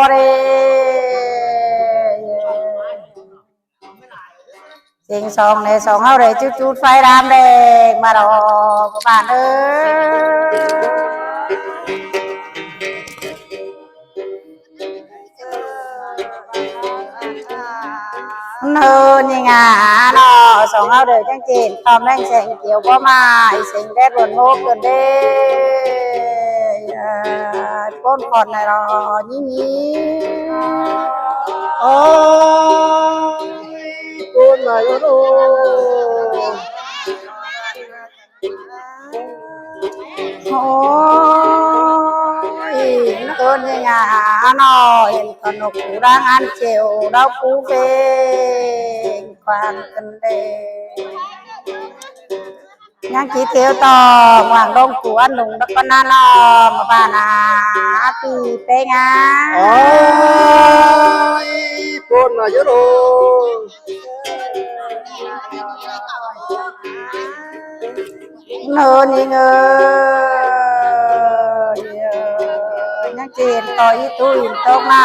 ບໍ່ໄດ້ ເສັງສອງແດ່ ສອງເຮົາໄດ້ຈຸດ ຈຸດໄຟລາມແດງມາດອກ ບ້ານເອີຍ. ເຮີນຍິງຫາເນາະ ສອງເຮົາເດີ ຈັ່ງເຈນ ຄອມແລງແສງກຽວບໍ່ມາ ອີເສັງແດດບນໂຮກເກີນເດ້ ໂກນຂອນໃນລໍຍິງຍິງ ໂອ້ຍ ໂກນໃນລໍ. ໂອ້ຍ ເອີ້ນຫຍັງຫາເນາະ ເຫັນຂະໜົກຜູ້ດັງອັນເຈວ ດອກຜູ້ເພງ ຄວາມກັນເດ ຍັງຊິເທວຕໍ່ ຫວ່າງດົງຜູ້ອັນດຸງ ດອກກະນາລອມ ບ້ານອາ ປີເປງອາ. ໂອ້ຍ ໂກນມາຢູ່ໂລ. ເນີນີ້ເອີຍ ຍັງຈະເຫັນຕໍ່ອີຕູ້ອິນຕົກນ້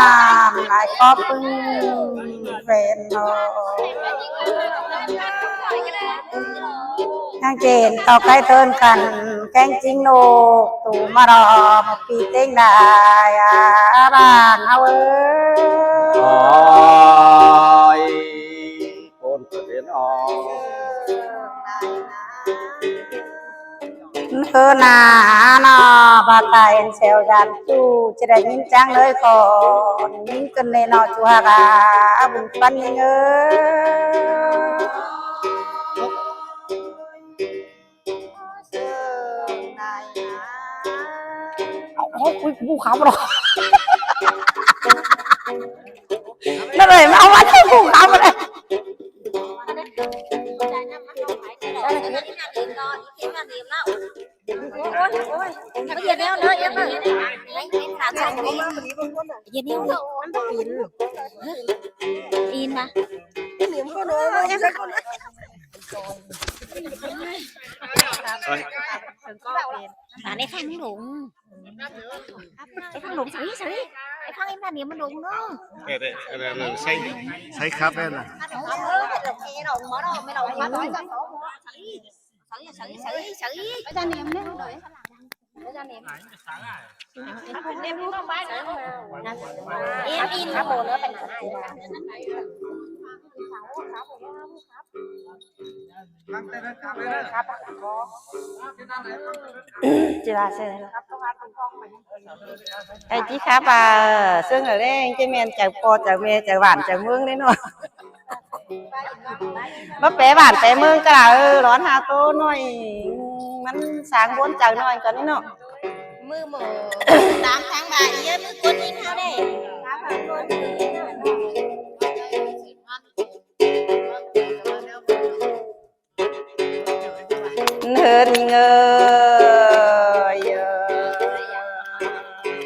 ຳ ຫຼາຍຄອບປຶ້ງແຟນເນາະ ຍັງຈະເຫັນຕໍ່ໄກ່ເທີນຂັນ ແກງຈິງໂນກ ຕູມາລອມ ປີເຕັງດາຍ ອາ ບ້ານເຮົາເອີຍ. ໂອ້ຍ ໂກນກະເດັນອອກ ເອີນາເນາະ ບາດຕາເຫັນແຊວຢານຈູ ຈະໄດ້ຍິນຈັງເລີຍ ຂໍຍິນກັນແດ່ເນາະ ຈູຮັກອາ ບຸນປັນຍິງເອີຍ. ເອົາ ໂອ້ຍ ກູຂຳບໍ່ດອກ ນັ້ນເລີຍ ມາເອົາມາໃຫ້ກູຂຳບໍ່ໄດ້. ໂອ້ຍ ໂອ້ຍ ມັນເຮັດແນວເດີ ເອັມເອີຍ ເຮັດແນວເດີ ມັນບໍ່ປິ່ນ ອີນມາ ອາ ໃນທາງຫຼົງ ໄອ້ທາງຫຼົງ ໃສ່ ໃສ່ ໄອ້ທາງອີນທາງນີ້ມັນຫຼົງເນາະ ເອີ ເອີ ໃສ່ ໃສ່ຄັບແມ່ນນະ ເອີ ໃສ່ ໃສ່ ໃສ່ ໃສ່ ໃສ່ ເອັມ ອີນ ຈີລາເຊີນ ໄອ້ຈີຄາບ ເອີ ເຊິ່ງແລ້ວແຫຼະ ຈະແມ່ນຈາກພໍ່ຈາກແມ່ຈາກບ້ານຈາກເມືອງເດ້ເນາະ ມາແປບ້ານແປເມືອງກະລະ ເອີ ຮ້ອນຫາໂຕໜ້ອຍ ມັນສ້າງບົນຈັກໜ້ອຍກວ່ານີ້ເນາະ ມືໝໍ ຕາມທາງບ້ານເອີຍ ມືກົນຍິງເຮົາເດ້. ເຮີນຍິງເອີຍ ເອີ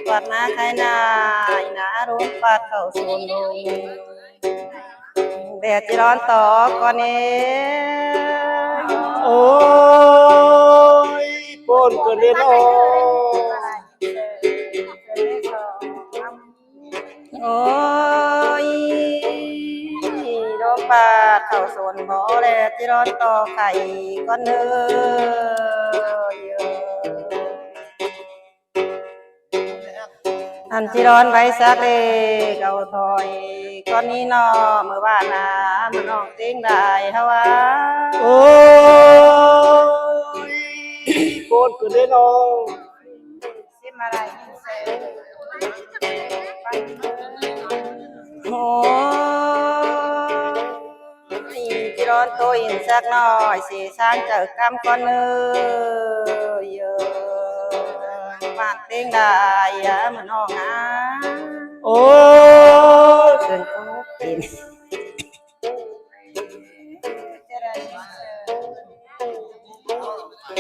ກວາດນາໄຖນາ ອີນາລົມປາດເຂົ້າສວນດົງ ແດດຈະຮ້ອນຕອກກ່ອນເອ. ໂອ້ຍ ໂກນກະເດັນອອກ. ໂອ້ຍ ລົມປາດເຂົ້າສວນບໍ່ແລ ຈິລອນຕໍ່ໄຂ່ກ່ອນເດີ. ອັນຈິລອນໄວ້ສັກເລກເອົາຖອຍກ່ອນນີ້ເນາະ ມື້ວານນະ ມານ້ອງເຕັງໄດ້ເຮົາວ່າ. ໂອ້ຍ ໂກນກະເດັນອອກ. ໂອ້ຍ ຈິລອນໂຕອີກສັກໜ້ອຍ ຊິສ້າງເຈົ້າກຳກ່ອນເດີ ເອີ ບ້ານເຕັງໄດ້ ມານ້ອງອາ. ໂອ້ຍ ເຊິ່ງໂກເປັນ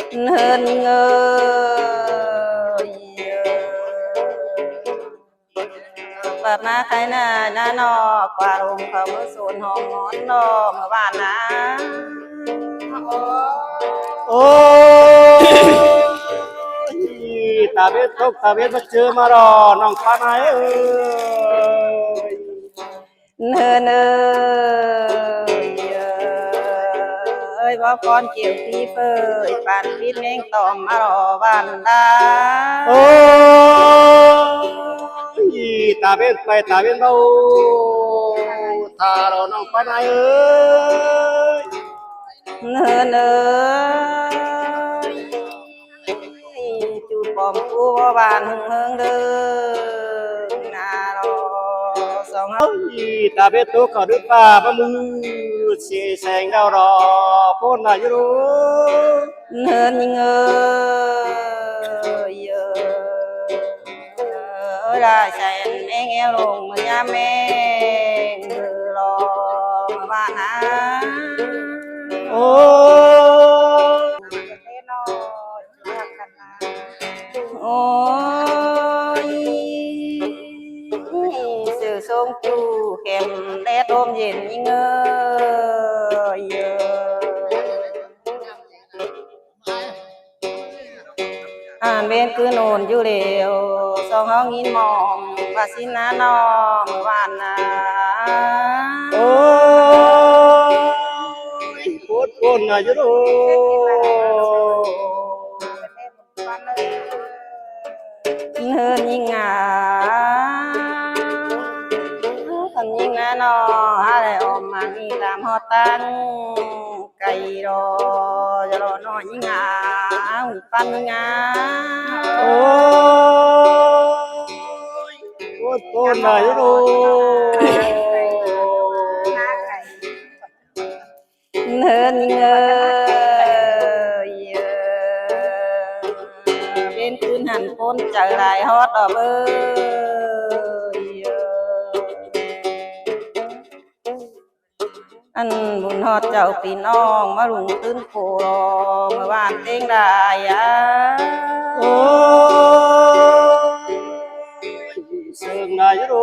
ເຮີນເອີຍ ປາດມາໄຄນານານອກ ກວ່າລົມເຂົ້າມື້ສູນຫ້ອງນອນນອກ ເມື່ອວານນາ. ໂອ້ຍ ຕາເວັນຕົກ ຕາເວັນມາເຈີມາດອກ ນ້ອງປານາຍເອີຍ. ເຮີເນີ ເອີຍ ເວົ້າກ່ອນກ່ຽວທີ່ເປີຍ ປານປິດແມງຕອມມາລໍບານດາ. ໂອ້ຍ ຕາເວັນໄປຕາເວັນມາ ໂອ້ ຖ້າລໍນ້ອງປານນາຍເອີຍ. ເນີເນີ ຈູປອມກູບໍ່ບານຮຸ່ງເຮືອງເດີ ນາລໍສອງເຮົາ. ໂອ້ຍ ຕາເວັນຕົກເຂົ້າດຶກຟ້າມາມືດເສແສງດາວດອກ ໂພນນາຢູ່ໂດ. ເນີຍິງເອີຍ ເອີ ເອີ ລາຍແສນແມງແອວລົງເມືອຍາມແມງເດີ ລໍມາບ້ານຫາ. ໂອ້ຍ ໂອ້ຍ ຊື່ຊົງຈູເຂັມແດດລົມເຢັນຍິງເອີຍ ເອີ. ອ່ານເວນຄືໂນນຢູ່ແລ້ວ ສອງເຮົາຍິນມອງວ່າຊິນນານ້ອງມື້ວານນາ. ໂອ້ຍ ໂພດໂພນນາຢູ່ໂດ. ເນີຍິງອາ ຄັນຍິງນານ້ອງ ຫາໄດ້ອອກມານີ້ຕາມຮອດຕັງ ໄກ່ລໍ ຢ່າລໍນ້ອຍຍິງອາ ປານຍິງອາ. ໂອ້ຍ ໂອ້ຍ ໂອ້ຍ ນາຍໂດ. ເນີຍິງເອີຍ ເວັນຄືນຫັ້ນປົນໃຈຫຼາຍຮອດດອກເອີຍ. ອັນບຸນຮອດເຈົ້າປີນ້ອງມາລຸງຕື່ນໂຄລອ ເມື່ອວານເຕັງໄດ້ອາ. ໂອ້ຍ ເຊິ່ງນາຍໂດ.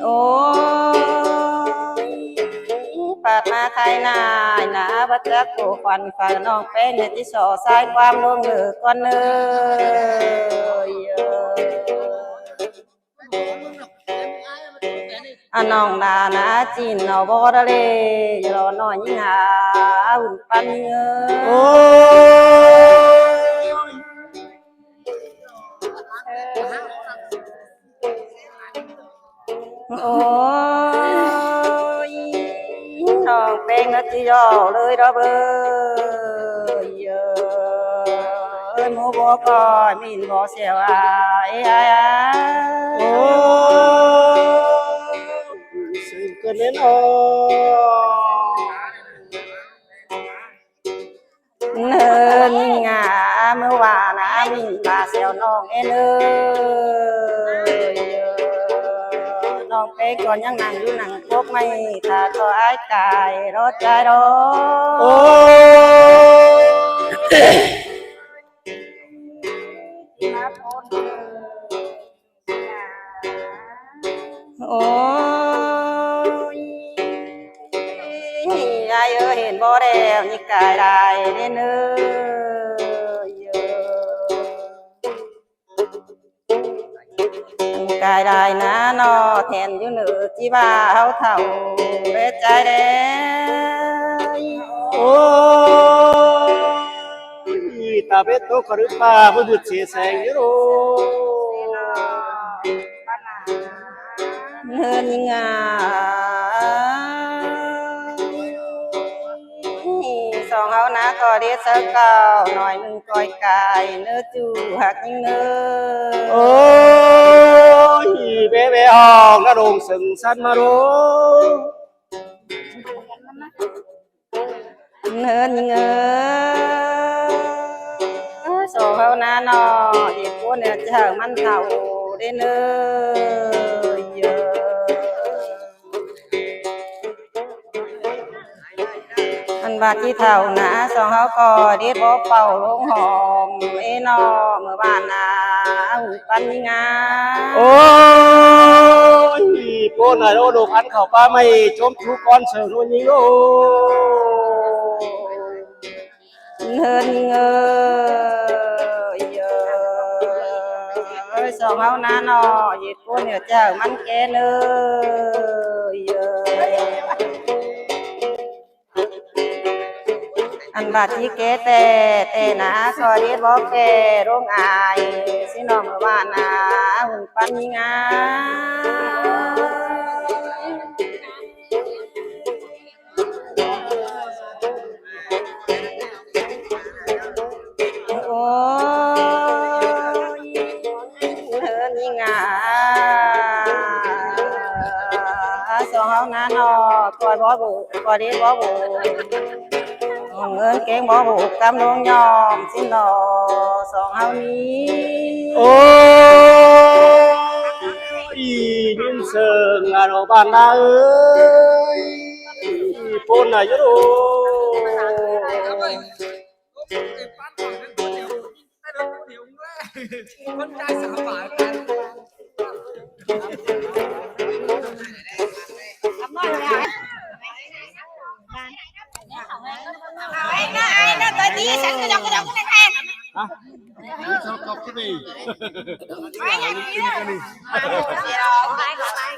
ໂອ້ຍ ປາດມາໄທນາຍນາ ບໍ່ຈັກໂກຂວັນເຝົ້ານ້ອງແປ້ງ ເຮັດທີ່ສໍ້ສາຍຄວາມລົງເລີກກ່ອນເນີ. ອາ ນ້ອງນານາຈີນເນາະ ບໍ່ດະເລ ລໍນ້ອຍຍິງຫາ ອຸ່ນປັນຍິງເອີ. ໂອ້ຍ ໂອ້ຍ ນ້ອງແປ້ງນະຈິເວົ້າເລີຍດອກເອີຍ ເອີຍ ໝູ່ບໍ່ກໍມິນບໍ່ແຊວອາຍ ອາຍ ອາຍ. ໂອ້ຍ ເຊິ່ງເກີນແນ່ນອນ. ເນີນງາມເມື່ອວານນະ ມິນມາແຊວນ້ອງເອເລີຍ ນ້ອງເປ້ກໍຍັງນັ່ງຢູ່ນັ່ງກົກໄມ້ ຖ້າກໍອາຍກາຍລໍຈາຍດອກ. ໂອ້ຍ ໂອ້ຍ ອາຍເອີຍ ເຫັນບໍ່ແລ້ວ ຍິງກາຍຫຼາຍເດ້ເນີ່ ຍິງກາຍຫຼາຍນາເນາະ ແທນຢູ່ເນີທີ່ວ່າເຮົາເຖົ້າເດ້ໃຈແລ້ວ. ໂອ້ຍ ຕາເບັດຕົກຄະລຶບຟ້າ ມືດເສແສງຢູ່ໂລ. ເນີນງາມ ສອງເຮົານາກໍເດຊະເກົ່າ ໜ້ອຍໜຶ່ງກ້ອຍກາຍ ເນີຈູຮັກຍິງເນີ. ໂອ້ຍ ແວະໆ ອອກນະດົງເຊິ່ງສັນມາໂລ. ເນີນຍິງເອີຍ ສອງເຮົານາເນາະ ເຮັດບຸນແລ້ວຈະໃຫ້ມັນເຖົ້າເດ້ເນີ. ອັນວ່າທີ່ເຖົ້ານາ ສອງເຮົາກໍເດັດບໍ່ເປົ່າລົງຫອມເອເນາະ ເມື່ອວານນາ ຫູປັນງາ. ໂອ້ຍ ໂພດນາໂລ ດົກອັນເຂົ້າປ່າໄມ້ ຊົມທຸກອອນເສີງໂນຍິງໂລ. ເນີນຍິງເອີຍ ເອີຍ ສອງເຮົານາເນາະ ເຮັດບຸນໃຫ້ເຈົ້າມັນແກ່ເລີຍ ເອີຍ ອັນບາດທີ່ແກ່ແຕ່ ແຕ່ນາ ຂໍເດດບໍ່ແກ່ ລົງອາຍ ຊິນ້ອງວ່ານາ ຫຸ່ນປັນມີງາ ໂອ້ຍ ເຮີນຍິງອາ ສອງເຮົານາເນາະ ກອດບໍ່ບຸ ກອດເດບໍ່ບຸ ເງິນເກັ່ງບໍ່ບຸ ກຳລົງຍອມຊິເນາະ ສອງເຮົານີ້ ໂອ້ຍ ຍິນເສີງອາໂນບານນາເອີຍ ໂພນນາຢູ່ໂດ ຮະ?